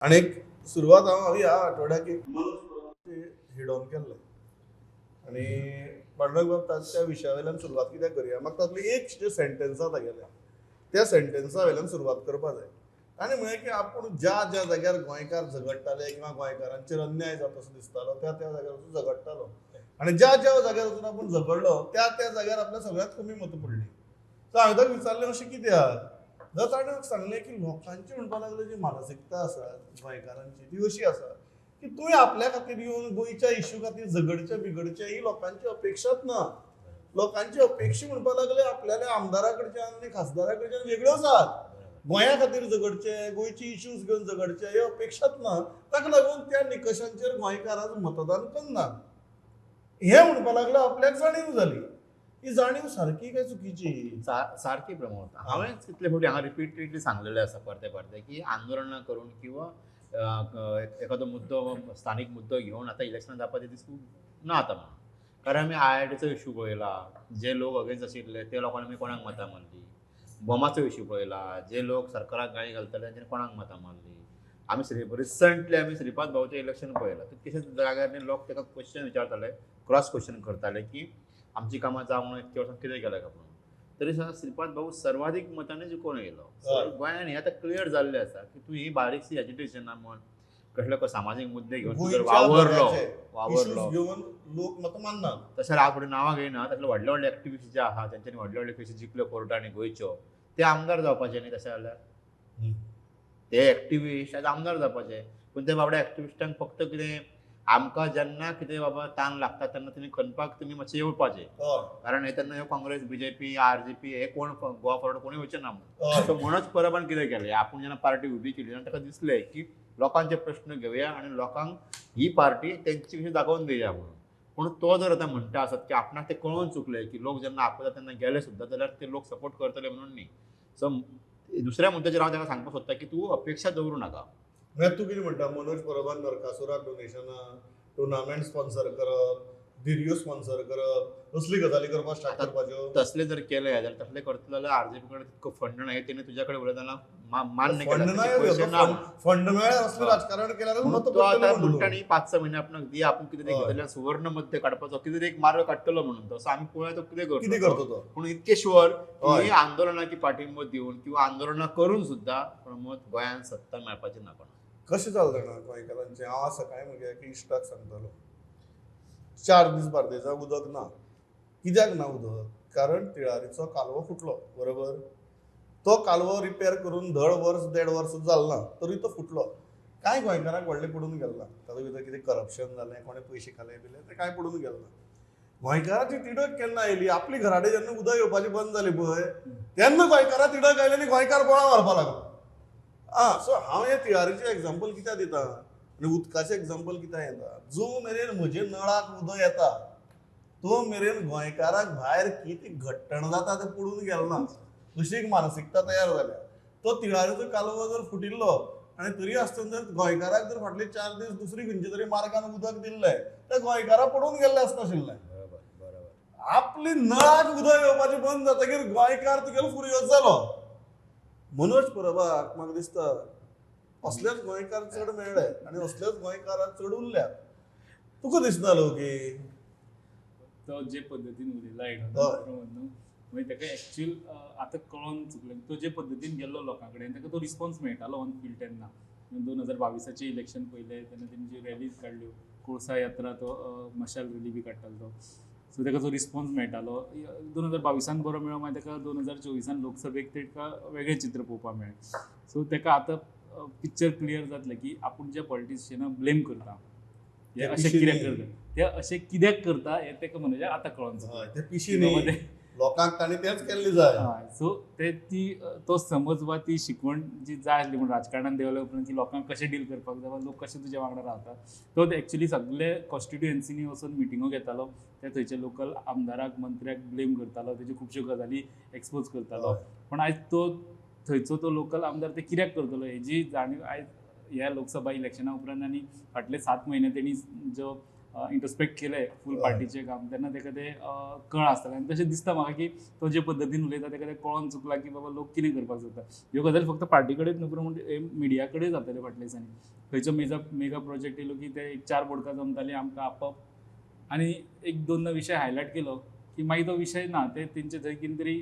आनी एक सुरवात हांव ह्या आठवड्याक एक हेड ऑन केल्लें आनी पांडुरंग बाब त्या विशया वयल्यान सुरवात कित्याक करया, म्हाका तातूंतली एक जे सेंटेन्सां तागेल्या त्या सेंटेन्सा वयल्यान सुरवात करपा जाय. ताणें म्हळें की आपूण ज्या ज्या जाग्यार गोंयकार झगडटाले किंवा गोंयकारांचेर अन्याय जाता असो दिसतालो त्या त्या जाग्यार वचून झगडटालो आनी ज्या ज्या जाग्यार वचून आपूण झगडलो त्या त्या जाग्यार आपल्या सगळ्यांत कमी मतां पडलीं. सो हांवें ताका विचारलें अशें कित्याक, जाल्यार ताणें म्हाका सांगलें की लोकांची म्हणपाक लागले जी मानसिकता आसा गोंयकारांची ती अशी आसा की तुवें आपल्या खातीर येवन गोंयच्या इश्यू खातीर झगडचें बिगडचें ही लोकांची अपेक्षाच ना. लोकांची अपेक्षा म्हणपाक लागले आपल्याल्या आमदारा कडच्यान आनी खासदारा कडच्यान वेगळ्यो आसात. गोंया खातीर झगडचे, गोंयची इश्यूज घेवन झगडचे हे अपेक्षाच ना. ताका लागून त्या निकशांचेर गोंयकारांक मतदान करना हें म्हणपाक लागलं आपल्याक जाणीव जाली. ही जाणीव सारकी काय चुकीची? सारकी प्रमोद. हांवें कितले फावटी हांगा रिपीटेडली सांगलेलें आसा परते परते की आंदोलनां करून किंवा एखादो मुद्दो स्थानीक मुद्दो घेवन आतां इलेक्शनां जावपाचे दीस ना आतां म्हणून. कारण आमी IITचो इशू पळयला, जे लोक अगेन्स्ट आशिल्ले ते लोकांनी आमी कोणाक मतां मारली. बॉमाचो इशू पळयला, जे लोक सरकाराक गाळी घालताले तेंच्यांनी कोणाक मतां मारली. आमी रिसंटली आमी श्रीपाद भाऊचें इलेक्शन पळयलां, कितकेशेच जाग्यार लोक ताका क्वेश्चन विचारताले, क्रॉस क्वेश्चन करताले की आमची कामां जावंक ना इतक्या वर्सां कितें केलें काय म्हणून. तरी सुद्दां श्रीपाद भाऊ सर्वाधीक मतांनी जिखून येयलो. गोंयान हें आतां क्लियर जाल्लें आसा की तूं ही बारीकशी एजिटेशनां म्हण कसले सामाजीक मुद्दे घेवन तूं जर वावरलो घेवन लोक मतां माननात. तशें हांव फुडें नांवां घेयना, तसले व्हडले व्हडले एक्टिविस्ट जे आहा तेंच्यांनी व्हडले व्हडले केसी जिखल्यो कोर्टांनी गोंयच्यो, ते आमदार जावपाचे न्ही. तशें जाल्यार ते एक्टिविस्ट आयज आमदार जावपाचे, पूण ते बाबड्या एक्टिविस्टांक फक्त कितें आमकां जेन्ना कितें बाबा ताण लागता तेन्ना तुमी खणपाक तुमी मातशें येवपाचें, कारण हे तेन्ना ह्यो काँग्रेस BJP RJP हे कोण गोवा फॉरवर्ड कोणी वचचे ना म्हणून. सो म्हणूनच परबान कितें केलें, आपूण जेन्ना पार्टी उबी केली तेन्ना ताका दिसलें की लोकांचे प्रश्न घेवया आनी लोकांक ही पार्टी तेंची कशी दाखोवन दिवया म्हणून. पूण तो जर आतां म्हणटा आसत की आपणाक तें कळोन चुकलें की लोक जेन्ना आपयता तेन्ना गेले सुद्दां जाल्यार ते लोक सपोर्ट करतले म्हणून न्ही. सो दुसऱ्या मुद्द्याचेर हांव ताका सांगपाक सोदता की तूं अपेक्षा दवरूं नाका. म्हळ्यार तूं कितें म्हणटा, मनोज परबान नरकासुराक डोनेशनां, टुर्नामेंट स्पॉन्सर करप, धिरयो स्पॉन्सर करप, असली गजाली करपाक स्टार्ट करपाच्यो? तसले जर केले जाल्यार तसले करतले जाल्यार आरजेपी कडेन तितको फंड ना, तेणे तुज्या कडेन उलयतना मान्य केलें. फंड मेळ्ळ्यार असलें राजकारण केल्यार तो आतां म्हणटा न्ही 5-6 म्हयने आपणाक दी, आपूण कितें तरी घेतल्यार सुवर्ण मध्य काडपाचो कितें तरी एक मार्ग काडटलो म्हणून. तसो आमी पळोवया तो कितें करता, कितें करता तो. पूण इतकें शुअर की आंदोलनाची पाठिंबो दिवन किंवा आंदोलनां करून सुद्दां प्रमोद गोंयांत सत्ता मेळपाची ना कोणाक. कशें जालें जाणा गोंयकारांचें, हांव सकाळीं म्हज्या एका इश्टाक सांगतालो, 4 दीस बार्देजाक उदक ना. कित्याक ना उदक? कारण तिळारीचो कालवो फुटलो, बरोबर? तो कालवो रिपेर करून धड वर्स 1.5 वर्स जालें ना तरी तो फुटलो. कांय गोंयकारांक व्हडलें पडून गेलें ना, तातूंत भितर कितें करप्शन जालें, कोणें पयशे खाले बिले तें कांय पडून गेलें ना. गोंयकारांची तिडक केन्ना आयली, आपली घराडे जेन्ना उदक येवपाची बंद जाली पळय तेन्ना गोंयकारां तिडक आयली आनी गोंयकार बोळा मारपाक लागलो. आं, सो हांव हें तिळारीचें एग्जाम्पल कित्याक दिता आनी उदकाचें एग्जाम्पल कित्याक येता, जो मेरेन म्हजे नळाक उदक येता तो मेरेन गोंयकाराक भायर कितें घट्टण जाता तें पडून गेलें ना, अशी एक मानसिकता तयार जाल्या. तो तिळारीचो कालवो जर फुटिल्लो आनी तरी आसतना जर गोंयकाराक जर फाटले 4 दीस दुसरी खंयचे तरी मार्गान उदक दिल्लें तर गोंयकाराक पडून गेल्लें आसनाशिल्लें. आपली नळाक उदक येवपाचें बंद जातकीर गोंयकार तुगेलो फुरयोज जालो. मनोज परबाक म्हाका दिसता असलेच गोंयकार चड मेळ्ळे आनी असलेच गोंयकार चड उरल्यात. तुका दिसना लो की तो जे पद्दतीन उलयला न्हू, मागीर ताका एक्चुअल आतां कळोन चुकलें, तो जे पद्दतीन गेल्लो लोकां कडेन ताका तो रिस्पॉन्स मेळटालो ऑन फील्ड. तेन्ना 2022 इलेक्शन पयलें तेन्ना तेणी ज्यो रॅलीज काडल्यो, कोळसा यात्रा, तो मशाल रॅली बी काडटालो तो, सो ताका जो रिस्पॉन्स मेळटालो 2022 बरो मेळ्ळो. मागीर ताका 2024 लोकसभेक ताका वेगळें चित्र पळोवपाक मेळ्ळें. सो ताका आतां पिक्चर क्लियर जातलें की आपूण ज्या पॉलिटिशियनाक ब्लेम करता हे अशें कित्याक करता, ते अशें कित्याक करता हें ताका मनोजाक आतां कळोन जाता. लोकांक तांणी तेंच केल्लें जाय. सो ते ती तो समज वा ती शिकवण जी जाय आसली म्हण राजकारणान देंवल्या उपरांत की लोकांक कशें डील करपाक जाय वा लोक कशे तुज्या वांगडा रावतात, तो एक्चुअली सगळे कॉन्स्टिट्युएन्सीनी वचून मिटिंगो घेतालो, ते थंयचे लोकल आमदाराक मंत्र्याक ब्लेम करतालो, तेज्यो खुबश्यो गजाली एक्सपोज करतालो. पण आयज तो थंयचो तो लोकल आमदार ते कित्याक करतलो हेजी जाणीव आयज ह्या लोकसभा इलेक्शना उपरांत आनी फाटले 7 म्हयने तेणी जो इंट्रोस्पेक्ट केलें फूल पार्टीचें काम तेन्ना ताका तें कळ आसतलें. आनी तशें दिसता म्हाका की तो जे पद्दतीन उलयता ताका तें कळोन चुकलां की बाबा लोक कितें करपाक सोदता. ह्यो गजाली फक्त पार्टी कडेन न्हू पूण मिडिया कडेन जाताले फाटल्या दिसांनी. खंयचो मेगा प्रोजेक्ट येयलो की ते एक 4 बोडकां जमताली आमकां आपप आनी एक दोनदा विशय हायलायट केलो की मागीर तो विशय ना, ते तेंचे थंय कितें तरी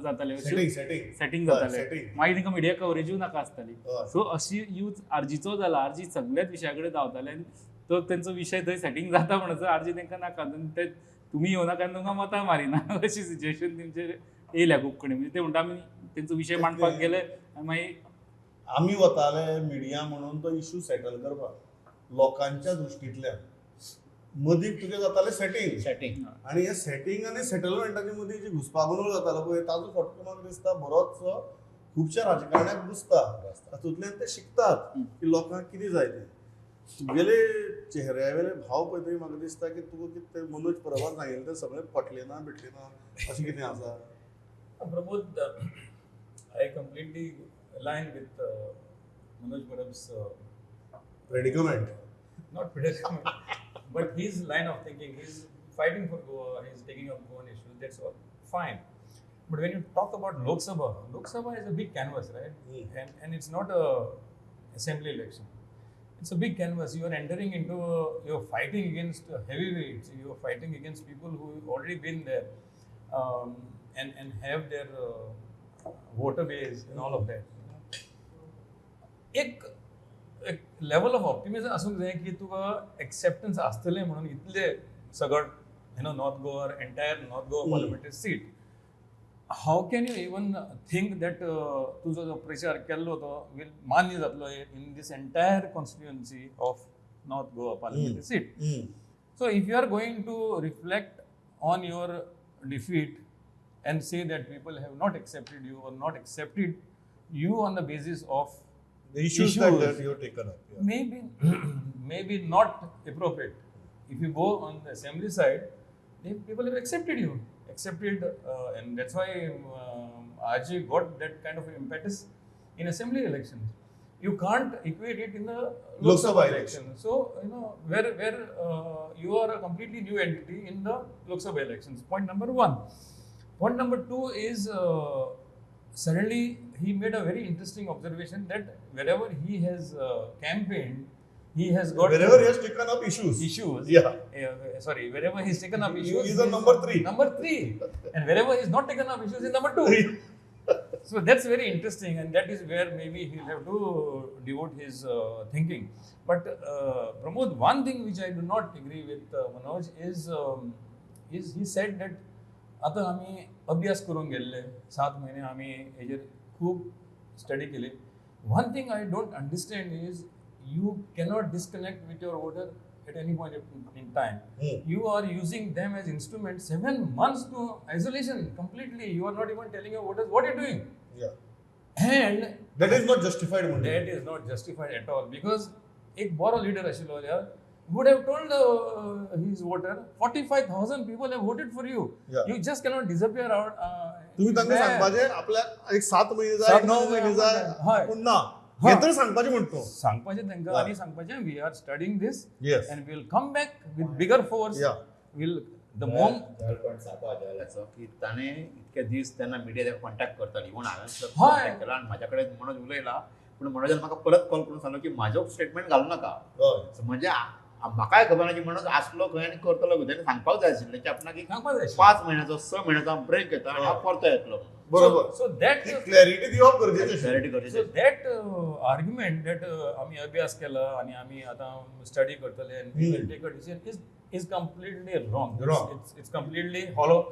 जातालें, सेटींग जातालें, मागीर तांकां मिडिया कवरेजूय नाका आसताली. सो अशी यूज आरजीचो जाला, आरजी सगळ्याच विशया कडेन धांवताले आनी तो तेंचो विशय थंय सेटींग जाता म्हणसर आरजी तांकां नाका, ते तुमी येवनाका आनी तुमकां मतां मारिना अशी सिच्युएशन तेंचेर येयल्या खूब कडेन. म्हणजे ते म्हणटा आमी तेंचो विशय मांडपाक गेले आनी मागीर आमी वताले मिडिया म्हणून तो इशू सेटल करपाक लोकांच्या दृश्टींतल्यान, मदीं तुजें जातालें सेटींग सेटींग आनी हे सेटींग आनी सेटलमेंटाचे मदीं जी घुसपागोंदळ जातालो पळय ताजो फटको म्हाका दिसता बरोचसो खुबश्या राजकारण्याक घुसता. तातूंतल्यान ते शिकतात की लोकांक कितें जाय तें. तुगेले चेहऱ्यावेले भाव पळय तरी म्हाका दिसता की तुका कितें ते मनोज परबान सांगिल्लें तें सगळें पटलें ना बिटलें ना अशें कितें आसा? Pramod, I completely align with Manoj Parab's predicament. Not predicament, but his line of thinking. He's fighting for Goa, he's taking up Goan issues, that's all fine. But when you talk about Lok Sabha, Lok Sabha is a big canvas, right? Mm. And it's not a assembly election. It's a big canvas. You are entering into, you're fighting against heavyweights, you're fighting against people who have already been there and have their voter base and all of that. एक level of ऑप्टिमिजम आसूंक जाय की तुका acceptance आसतलें म्हणून इतले सगळ you know North Goa entire North Goa parliamentary seat. How can you even think that तुजो जो प्रचार केल्लो तो वील मान्य जातलो in this entire constituency of North Goa parliamentary seat? So if you are going to reflect on your defeat and say that people have not accepted you or not accepted you on the basis of the issues that you have taken up, yeah. Maybe not appropriate. If you go on the assembly side, people have accepted you, and that's why RG got that kind of impetus in assembly elections. You can't equate it in the Lok Sabha election. So, you know, where you are a completely new entity in the Lok Sabha elections. Point number one. Point number two is suddenly he made a very interesting observation that wherever he has campaigned, he has got... Wherever he has taken up issues. Yeah. Wherever he has taken up issues... He is a number 3. Number 3. And wherever he has not taken up issues, he is number 2. So that's very interesting, and that is where maybe he'll have to devote his thinking. But Pramod, one thing which I do not agree with Manoj is he said that आतां आमी अभ्यास करूंक गेल्ले 7 म्हयने आमी हेजेर खूब study केली. One thing I don't understand is you cannot disconnect with your voter at any point in time. You are using them as instrument 7 months to isolation completely. You are not even telling your voters what you are doing. Yeah. And that is not justified. That is not justified at all, because एक बरो leader आशिल्लो जाल्यार would have told his voter, 45,000 people have voted for you. Yeah. You just cannot disappear out. तुम्ही तांकां सांगपाचें आपल्याक एक 7 म्हयने जाय, 9 म्हयने जाय, पूण ना हें तर सांगपाचें म्हणटा तो. सांगपाचें तांकां आनी सांगपाचें we are studying this and we will come back with bigger force. Will the mom की ताणें इतके दीस तेन्ना मिडिया कॉन्टॅक्ट करताली म्हूण हांवें कॉन्टॅक्ट केला आनी म्हाज्या कडेन मनोज उलयला, पूण मनोजान म्हाका परत कॉल करून सांगलो की म्हाजो स्टेटमेंट घालूं नाका. म्हणजे म्हाकाय खबर ना की मनोज आसलो खंय आनी करतलो खंय. ताणें सांगपाक जाय आशिल्लें की आपणाक 5 म्हयन्याचो 6 म्हयन्याचो हांव ब्रेक घेता आनी हांव परतो येतलो. बरोबर. सो that clarity दिवप गरजेचें. क्लॅरिटी गरजेचें. सो that argument that आमी अभ्यास केला आनी आमी आतां स्टडी करतले आनी we will take a decision is completely wrong. It's completely hollow.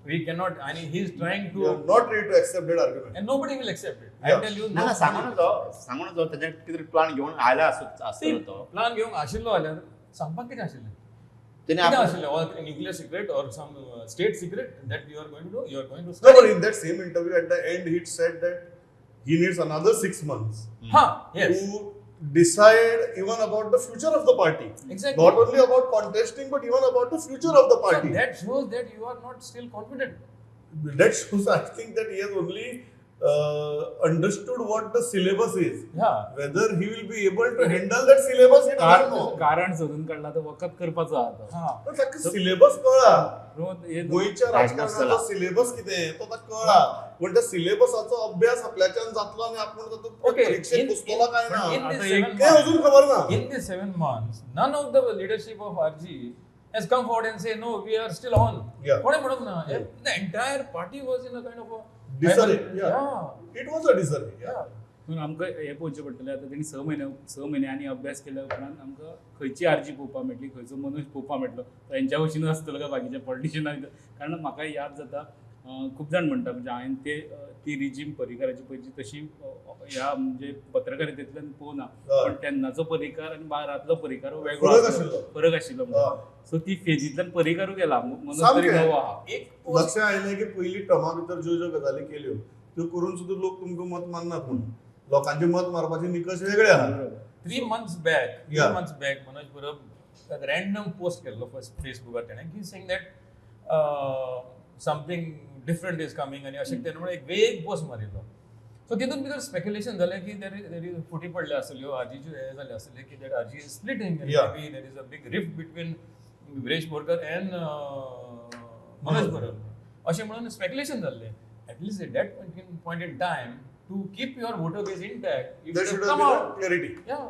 We cannot, and he is trying to... We are not ready to accept that argument. And nobody will accept it. I tell you... ना ना सांगून जो ताच्या कितें plan घेवन आयला आसतलो तो. प्लान घेवन आशिल्लो जाल्यार सांगपाक कितें आशिल्लें? कितें आशिल्लें? Or nuclear secret or some state secret that you are going to do, you are going to study. No, but in that same interview at the end, he said that he needs another 6 months. Yes. To decide even about the future of the party. Exactly. Not only about contesting, but even about the future of the party. So that shows that you are not still confident. That shows, I think, that he has only understood what the syllabus is. Yeah. Whether he will be able to handle that syllabus, he doesn't know. कारण सोदून काडला तर वखद करपाचो आहा. पण ताका syllabus कळ्ळा, गोंयच्या Diagnose राजकारणाचो जाला. सिलेबस कितें तो ताका कळ्ळा, पण त्या सिलेबसाचो अभ्यास आपल्याच्यान जातलो आनी आपूण तातूंत Okay, परिक्षेक बसतलो काय ना in आता this एक- seven तें months, अजून खबर ना. in these 7 months, none of the leadership of RG has come forward and say, "No, we are still on." कोणें म्हणूंक ना. The entire party was in a kind of a Disarray, yeah. Yeah. It was a disarray. Yeah. पूण आमकां हें पळोवचें पडटलें आतां तेणी 6 म्हयने आनी अभ्यास केल्या उपरांत आमकां खंयची आरजी पळोवपाक मेळटली, खंयचो मनोज पळोवपाक मेळटलो, तो हेंच्या भशेन आसतलो काय बाकीच्या पॉलिटिशियनां. कारण म्हाका याद जाता, खूब जाण म्हणटा, म्हणजे हांवें ते ती रिजीम पर्रीकाराची पयली तशी ह्या म्हणजे पत्रकारितेंतल्यान पळोवना, पण तेन्नाचो पर्रीकार आनी बारांतलो पर्रीकार हो वेगळो फरक आसलो. आशिल्लो. फरक आशिल्लो. सो ती फेजींतल्यान पर्रीकारूय गेला, मनोज तरी सामकें. नवो आहा. एक पोस्ट लक्षात आयलें की पयलीं टर्मा भितर ज्यो ज्यो गजाली केल्यो त्यो करून सुद्दां लोक तुमकां मत माननात म्हणून लोकांचे मत मारपाचे निकश वेगळे आहा. 3 months back, 3 months back, Manoj Parab एक रँडम पोस्ट केल्लो फर्स्ट फेसबुकार तेणें की saying that something different is coming आनी अशें तेणें म्हणून एक वेग पोस्ट मारिल्लो. सो तितून भितर स्पेक्युलेशन जालें की there there is फुटी पडल्या आसतल्यो, आरजीच्यो हें जालें आसतलें की that RG is splitting, maybe there is a big rift between Viresh Borkar and Manoj Parab अशें म्हणून स्पेक्युलेशन जाल्लें. At least at that point in time, to keep your voter base intact, There should have been a clarity. Yeah.